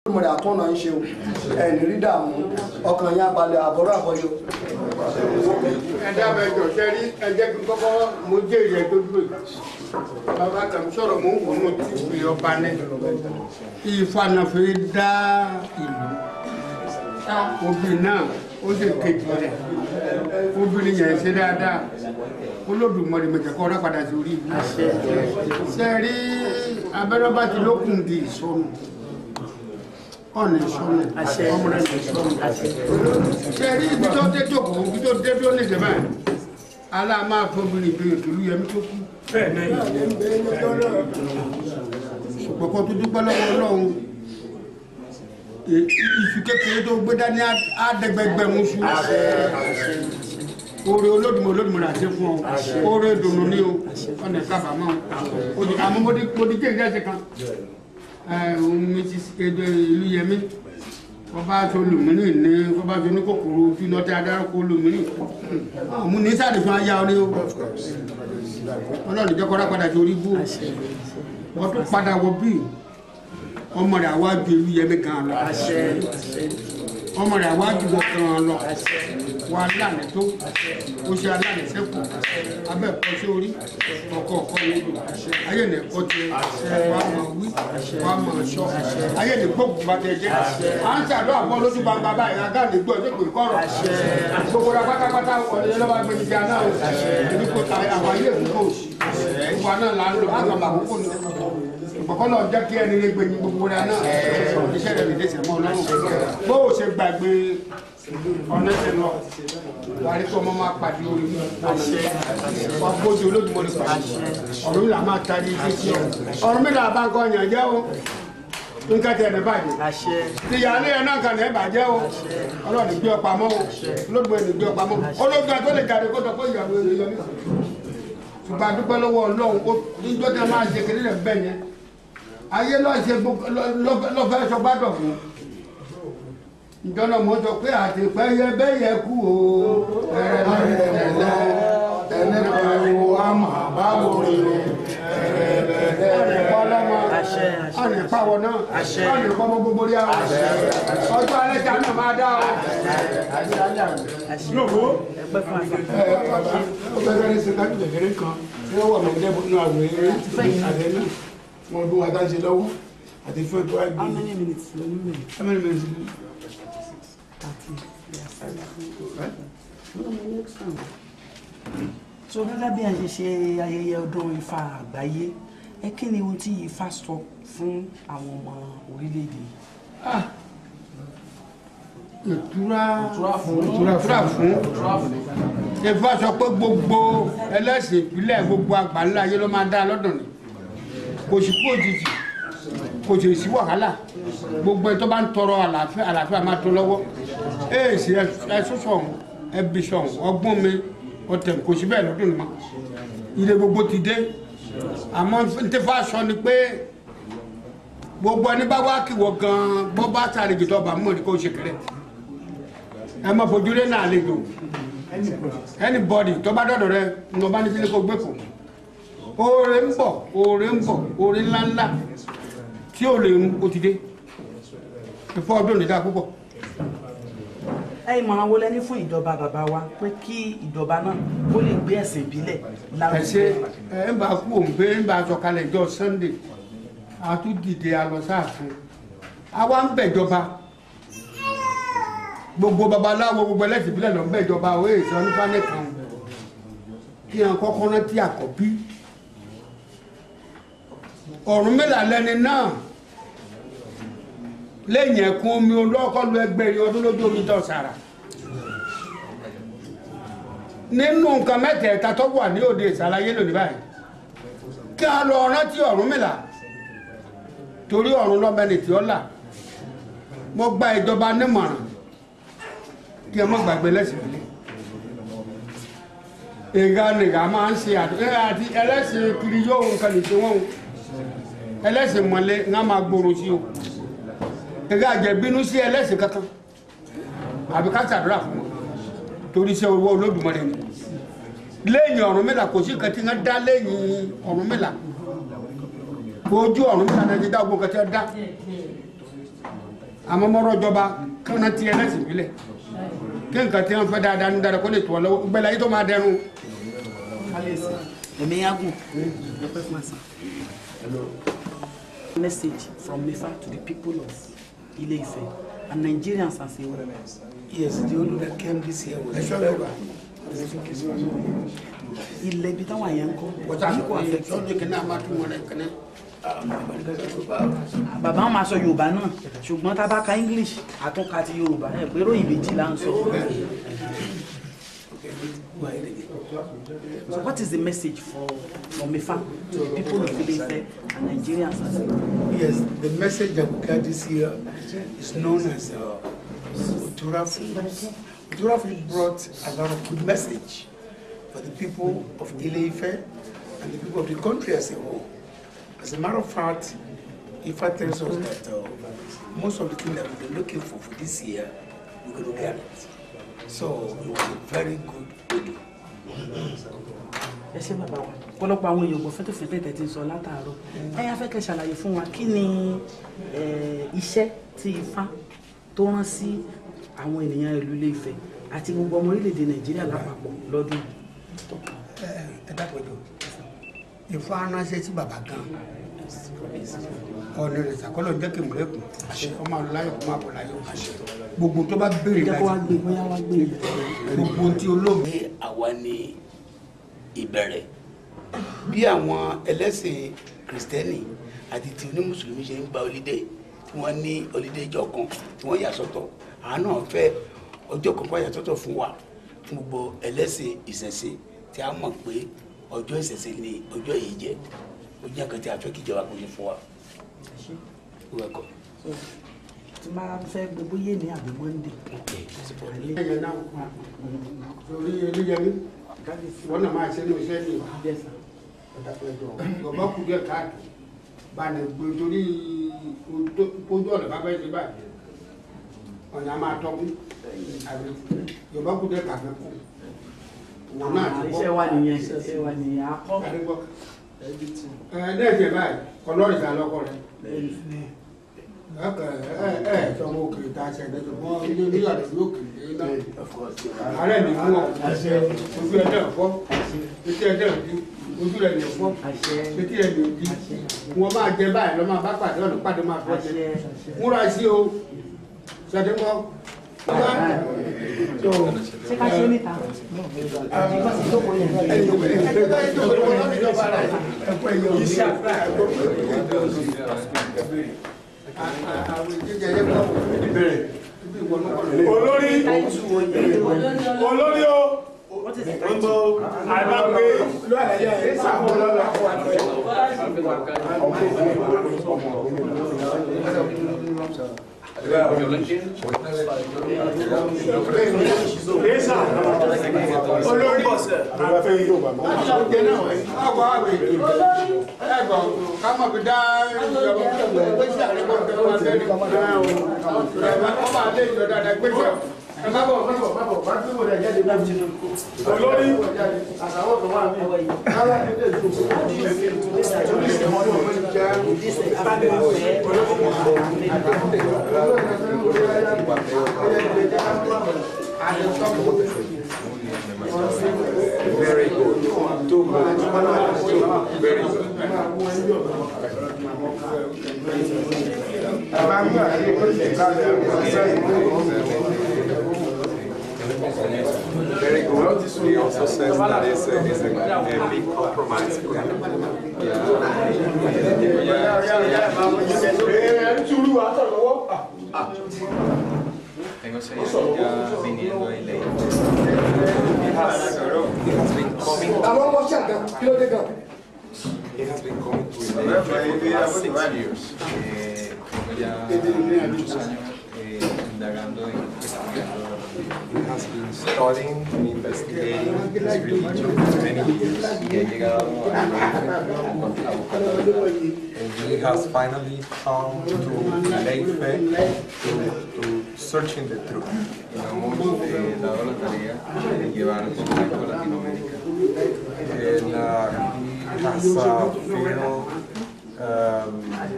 Olódùmarè àtọ́nà ń ṣe o, ẹ̀ní rí dààmú, ọkàn yín abalẹ̀ àbọ̀rọ̀ àbọ̀yọ. Ẹ dábàá ẹjọ ṣe rí, ẹ jẹ́ kí n kọ́kọ́ mo jẹ́ ìyẹn tó dúró yìí. Bàbá kan sọ̀rọ̀, mò ń wò ó tí pè ọba ní Ifá náà fi dá ìlú. Obìnrin náà ó sì kejì rẹ̀, obìnrin yẹn ṣe dáadáa. Olódùmarè mẹ̀jẹ̀ kọ́ ọ̀rá padà sí orí ìlú. Ṣe rí, abẹ́rẹ́ bá ti lókun di ìsọnù, ọ̀nà ìsọnù, ọmọ rẹ̀ ní ìsọnù. Ṣe rí, ibi tó dé jókòó, ibi tó dé tó ní ìjọba yẹn, alá máa fọbìnrin ìbéèrè tòlú yẹmí tó kú. Ṣùgbọ́n kó tó dúpẹ́ lọ́wọ́ Ọlọ́run, iṣu kékeré tó gbé dání àdẹ́gbẹgbẹ̀rún ṣu. Oore Olódùmarè, Olódùmarè àti fún ọ, oore dùnú ní o, ọ̀nà kábàámọ̀ o. Àmọ́ mo di jẹ́ ìdẹ́sẹ̀ kan omi ti ìlú yẹmí, wọ́n bá aṣọ olùmíràn ní, wọ́n bá aṣọ oníkòkòrò ojú iná tí a dárúkọ olùmíràn mú ní sáàdì fún aya ọ ní o. Ọlọ́run jẹ́ kọ́ra padà sórí ibú o. Wọ́n tún padà wọ bí ọmọ rẹ̀ àwa ju ìlú yẹmí gan lọ, ọmọ rẹ̀ àwa ju wọ gan lọ. Wà lánàá tó o ṣe alánà sẹ́kù abẹ́ ẹ̀kọ́ sí orí ọkọ̀ ọkọ̀ nílò ayé ní ẹ̀kọ́ tiẹ̀, wà á máa wí, wà á máa sọ, ayé ní gbógun bá tẹ jẹ́. À ń ṣàdó àbọ̀ lójú gbangba báyìí, agá ní gbọ́ ọjọ́ pé kọ́rọ̀ gbogbo ra pátápátá ọ̀dẹ̀ lọ́ba gbẹ̀dẹ̀ àná o. Èmi kò ta àwọn ayé èkó kò sí ìwà náà là ń lò àgbàlá àkókò ní ìgbọ̀kọ́ lọ jẹ́ kí ẹni lè gbẹ̀yìn gbogbo rẹ̀ náà, iṣẹ́ rẹ̀ lè dé sẹ̀mọ́ ọlọ́run. Bó o ṣe gbàgbé ọ̀nà ṣe lọ, wà á rí kí ọmọ máa pàdé orí wà bójú Olódùmarè pàdé. Ọ̀run là máa tari iṣẹ́ sí ọ. Ọ̀run mi là bá nǹkan yàn jẹ́ o, nǹkan tẹ̀ ní bàjẹ́, tìyàlé ẹ̀ náà kàn ní bàjẹ́ o. Ọlọ́run gbé ọ pamọ́ o, Olódùmarè gbé ọ pamọ́. Olódùmarè tó lè jáde kó sọ pé ìyàwó ẹ̀ yọ mí, ṣùgbọ́n a dúpẹ́ lọ́wọ́ Ọlọ́run. Ó níjọ́ tí a máa ṣe kékeré rẹ̀ bẹ́ẹ̀ yẹn, ayé lọ́ọ́ ṣe lọ́fẹ́ sọ gbádọ̀ fún ìjọ náà. Mo sọ pé àti pẹ́yẹ bẹ́yẹ kú o, ẹlẹ́kọ̀ọ́ wo a máa bá wòrè o. Ọ̀nà ọlọ́mọ, ọ̀nà ìpàwọ̀ náà, ọ̀nà ìpamọ́ gbogbo rí àwọn ọjọ́ alẹ́ tí a náà máa dá o. Lóko ó fẹ́ fẹ́ ṣe kájú kékeré kan tí wọ́n wà mí dẹ́bù nínú àwẹ̀ àbẹ̀ náà, wọn bí wọn tá ń ṣe lọ́wọ́ àti fún ètò àgbẹ̀. How many minutes ló ní mẹ́rin? How many minutes? 30. Yes. No, my next one. So gẹ́gẹ́ bí a ṣe ṣe ayẹyẹ ọdún Ifá àgbáyé ẹ, kí ni ohun tí Ifá sọ fún àwọn ọmọ orílẹ̀-èdè yìí? Ìtura ìtura fún Ifá sọ pé gbogbo ẹlẹ́sìn ìpínlẹ̀, gbogbo àgbáńlá ayé ló máa dá lọ́dún ni. Kò sí kú òjijì, kò sì sí wàhálà. Gbogbo ẹ tó bá ń tọrọ àlàáfíà, àlàáfíà máa tó lọ́wọ́. Èèsì ẹsùn sọ̀hún, ẹbí sọ̀hún, ọgbọ́n mi ọ̀tẹ̀, kò sí bẹ́ẹ̀ lọ́dún ni mọ́. Ilé gbogbo ti dé. Àmọ́ n tí Ifá sọ ni pé gbogbo ẹni bá wá kí wọ gan-an, bọ́ bá sàlejò tó bá mọ̀ ní kó ṣe kẹrẹ, ẹ má fojú lé náà àlejò. Anybody tó bá dọ̀dọ̀ rẹ ní ọba ní sílé kó gbé kò. Oore ń bọ̀, oore ń bọ̀, oore ńláńlá tí ò lè run ó ti dé. Ìfọ́ ọdún ní dáa púpọ̀. Ẹ ìmọ̀ràn wo lẹ ní fún ìjọba bàbá wa pé kí ìjọba náà kó lè gbé ẹ̀sìn ìbílẹ̀ Ẹ ṣe. Ẹ ń bá kú òǹgbẹ, ń bá sọ̀kalẹ̀ ìjọ Sunday, a tún dìde, a lọ sáàfin, àwa ń bẹ̀jọba. Gbogbo babaláwo, gbogbo ẹlẹ́sìn ìbílẹ̀ ló ń bẹ̀jọba o. Èyí sọ nípa nìkan kí wọn kọ́kọ́ rántí àkọ́bí Ọ̀rúnmìlà lẹ́ni náà lẹ́yìn ẹ̀kún omi olókọ́lu ẹgbẹ̀rin ọdún lójú omi tó sàrà. Nínú nǹkan mẹ́tẹ̀ẹ̀ta tó wà ní òde ìsàlàyé lónìí báyìí, kí a lọ rántí Ọ̀rúnmìlà, torí ọ̀run lọ́mọdé tí ó là. Mo gba ìjọba nímọ̀ràn kí ẹ má gbàgbé lẹ́sìn ìbílẹ̀. Ìgbà nìgbà máa ń ṣe àti ẹlẹ́sìn kiri yóò nǹkan lè ṣe wọ́n o. Ẹlẹ́sìn mọ̀lẹ́ ń á máa gbòòrò sí o. Ìgbà àjẹbínú sí ẹlẹ́sìn kankan àbí ká ṣàdúrà fún wọn, torí iṣẹ́ owó Olódùmarè ni. Lẹ́yìn Ọ̀rúnmìlà, kò sí nǹkan tí wọ́n dá lẹ́yìn Ọ̀rúnmìlà. Ojú Ọ̀rúnmìlà náà ti dá gbogbo nǹkan tí wọ́n dá. Àmọ́ mọ́rọ́ ìjọba kí wọ́n ti ẹlẹ́sìn ìbílẹ̀ kí nǹkan tí wọ́n fẹ́ dáadáa ní dáadáa kó lè tó ọ lọ́wọ́ gbẹ́lẹ̀ ayé tó máa dẹrùn. Ẹ̀mí yágùn ẹ̀pẹ́ fún àṣà. Message from Ifa to the people of Ile-Ife and Nigerians as a whole. Yes, the Olu that came this year was Ilẹ̀ ibi táwọn àyẹ̀ ń kọ́ kò affect. Bàbá wọn máa sọ Yorùbá náà ṣùgbọ́n tá a bá ka English àtúnka ti Yorùbá ẹ̀ pé ròyìn méjì là ń sọ. So what is the message from Ifa to the people of Ile-Ife and Nigerians as a whole? Yes, the message that we got this year is known as Oturafu. Oturafu brought a lot of good message for the people of Ile-Ife and the people of the country as a whole. As a matter of fact, Ifa tells us that most of the things that we've been looking for this year, we're going to get it. So it was a very good Odu. Ẹ ṣé bàbá wa, ọ̀pọ̀lọpọ̀ àwọn èèyàn gbọ́ fẹ́tẹ̀fẹ́tẹ̀ tẹ̀ ti ń sọ látàárọ̀. Ẹ yá fẹ́ kẹ́ ṣàlàyé fún wa kí ni iṣẹ́ tí Ifá tó rán sí àwọn ènìyàn ìlú Ilé-Ifẹ̀ àti gbogbo ọmọ orílẹ̀-èdè Nàìjíríà lápapọ̀ lọ́dún. Ẹ dákọ̀jọ́ Ifá ránṣẹ́ sí bàbá gan ọ̀nà rẹ̀ sàkọ́lọ̀ jẹ́ kí mọ̀lẹ́kùn ọmọ aláyọ̀ kó máa bọ̀ láyọ̀ gbogbo tó bá béèrè láti gbogbo tí olóògbé. Àwa ni ìbẹ̀rẹ̀ bí àwọn ẹlẹ́sìn kìrìsìtẹ́nì àti ti onímùsùlùmí ṣe ń gba ọlídé tí wọ́n ní ọlídé ìjọ kan tí wọ́n yà sọ́tọ̀, àwọn náà fẹ́ ọjọ́ kan kó yà sọ́tọ̀ fún wa fún gbogbo ẹlẹ́sìn ìṣẹ̀ṣe tí a mọ̀ pé ọjọ́ ìṣẹ̀ṣe ni ọjọ́ yìí jẹ́. Ó jẹ́ nǹkan tí a fẹ́ kí ìjọba kó ṣe fún wa. Tí máa fẹ́ gbogbo yé ní àbí Monday. Torí Elúyẹmí wọ́n náà máa ṣe ní iṣẹ́ ní ọba kù díẹ̀ káàtó bá ní gbé torí ojú ọ̀nà bá fẹ́ ṣe báyìí ọ̀nà máa tọ́kú àbí ọba kù díẹ̀ káàtó kù. Iṣẹ́ wa nìyẹn, iṣẹ́ wa nìyẹn, akọ́. Ẹ lẹ́sẹ̀ báyìí kọlọ́rì sá lọ́kọ rẹ̀. Ẹ sọmọ òkèèrè tá a ṣe ẹ̀dẹ́gbẹ̀ẹ́ fún ilé oníyàrá ìlú òkèèrè náà. Ààrẹ mi mú ọ, ojú ẹ̀dẹ̀ fọ́, etí ẹ̀dẹ̀ òdi, ojú rẹ̀ ní fọ́, etí rẹ̀ ní òdi. Wọ́n máa jẹ báyìí lọ́ máa bá pàdé ọ̀nà pàdé máa fọ́ jẹ. Múra sí o, ṣàdémọ́. Ṣé ká ṣe níta? Olórí olórí o àìbágbé olórí Very good. Too good. Very good. Very good. He also says that it's a big compromise for him. Tengo 6 años ya viniendo a Ile-Ife. He has been coming. He has been coming to Ile-Ife for the last 6 years. Tengo ya muchos años indagando y estudiando. He has been studying and investigating his religion for many years. Y he llegado a Ile-Ife a buscar la verdad. And he has finally come to Ile-Ife to searching the truth. Y nos hemos dado la tarea de llevar todo esto a Latinoamérica. And he has feel